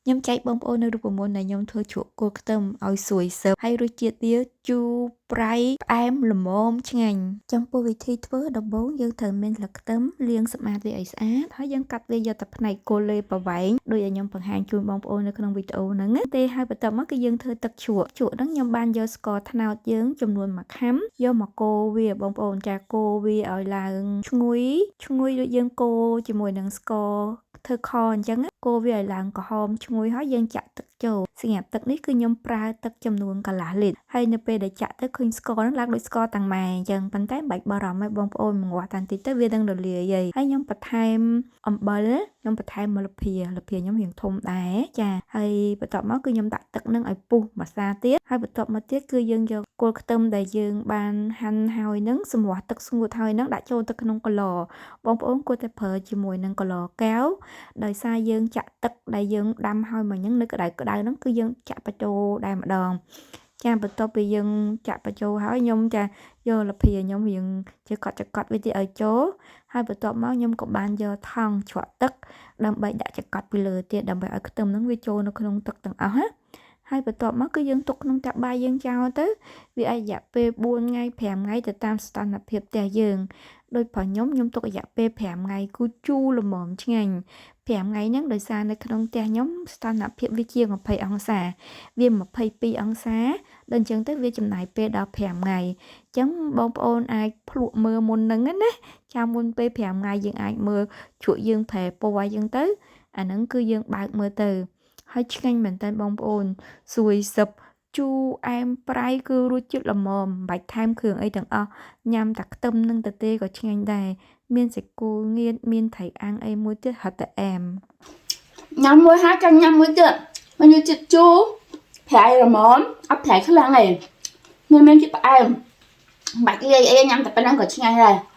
ខ្ញុំចែកបងប្អូននៅរូបមន្តដែលខ្ញុំធ្វើជ្រក់គល់ខ្ទឹមឲ្យស្រួយសើបហើយរសជាតិវាជូរប្រៃផ្អែមល្មមឆ្ងាញ់ចំពោះវិធីធ្វើដំបូងយើងត្រូវមានស្លឹកខ្ទឹមលាងសម្អាតវាឲ្យស្អាតហើយយើងកាត់វាយកតែផ្នែកគល់លេប្រវែងដូចដែលខ្ញុំបង្ហាញជូនបងប្អូននៅក្នុងវីដេអូហ្នឹងទេហើយបន្ទាប់មកគឺយើងធ្វើទឹកជ្រក់ជ្រក់ហ្នឹងខ្ញុំបានយកស្ករត្នោតយើងចំនួន1ខាំយកមកកូរវាបងប្អូនចាកូរវាឲ្យឡើងឈ្ងុយឈ្ងុយដូចយើងកូរជាមួយនឹងស្ករធ្វើខអញ្ចឹងកូរវាឲ្យឡើងក្រហមឈ្ងុយហើយយើងចាក់ទឹកចូលសម្រាប់ទឹកនេះគឺខ្ញុំប្រើទឹកចំនួនកន្លះលីត្រហើយនៅពេលដែលចាក់ទៅឃើញស្ករហ្នឹងឡើងដូចស្ករតាំងម៉ែអញ្ចឹងប៉ុន្តែមិនបាច់បារម្ភទេបងប្អូនមួយងាស់តាន់តិចទៅវានឹងរលាយហើយហើយខ្ញុំបន្ថែមអំបិលខ្ញុំបន្ថែមមលភាលភាខ្ញុំរៀងធំដែរចាហើយបន្ទាប់មកគឺខ្ញុំដាក់ទឹកនឹងឲ្យពុះមួយសាទៀតហើយបន្ទាប់មកទៀតគឺយើងយកគល់ខ្ទឹមដែលយើងបានហាន់ហើយនឹងសម្រស់ទឹកស្ងួតហើយនឹងដាក់ចូលទៅក្នុងកឡបងប្អូនគួរតែប្រើជាមួយនឹងកឡកែវដោយសារយើងចាក់ទឹកដែលយើងដាំហើយមកហ្នឹងនៅក្តៅក្តៅហ្នឹងគឺយើងចាក់បញ្ចូលដែរម្ដងចាបន្ទាប់ពីយើងចាក់បញ្ចូលហើយខ្ញុំចាយកលភាខ្ញុំរៀងជាកត់ចកត់វាទៀតឲ្យចូលហើយបន្ទាប់មកខ្ញុំក៏បានយកថង់ជ្រក់ទឹកដើម្បីដាក់ចកត់ពីលើទៀតដើម្បីឲ្យខ្ទឹមហ្នឹងវាចូលនៅក្នុងទឹកទាំងអស់ណាហើយបន្ទាប់មកគឺយើងទុកក្នុងតាបាយយើងចោលទៅវាអាចរយៈពេល4ថ្ងៃ5ថ្ងៃទៅតាមស្ថានភាពផ្ទះយើងដូចរបស់ខ្ញុំខ្ញុំទុករយៈពេល5ថ្ងៃគឺជូរល្មមឆ្ងាញ់5ថ្ងៃហ្នឹងដោយសារនៅក្នុងផ្ទះខ្ញុំស្ថានភាពវាជាង20អង្សាវា22អង្សាដល់អញ្ចឹងទៅវាចំណាយពេលដល់5ថ្ងៃអញ្ចឹងបងប្អូនអាចភ្លក់មើលមុនហ្នឹងណាចាំមុនពេល5ថ្ងៃយើងអាចមើលជ្រក់យើងប្រែពណ៌អញ្ចឹងទៅអាហ្នឹងគឺយើងបើកមើលទៅហើយឆ្ងាញ់មែនតើបងប្អូនស្រួយសឹបជូរអែមប្រៃគឺរសជាតិល្មមមិនបាច់ថែមគ្រឿងអីទាំងអស់ញ៉ាំតែខ្ទឹមនឹងទៅទេក៏ឆ្ងាញ់ដែរមានសាច់គោងៀតមានត្រីអាំងអីមួយទៀតហត់តែអែម ញ៉ាំមួយហើយចាំញ៉ាំមួយទៀតមានជាតិជូរប្រៃល្មមអត់ប្រៃខ្លាំងទេមានមានជាតិផ្អែមបាច់លាយអីញ៉ាំតែប៉ុណ្្នឹងក៏ឆ្ងាញ់ដែរ។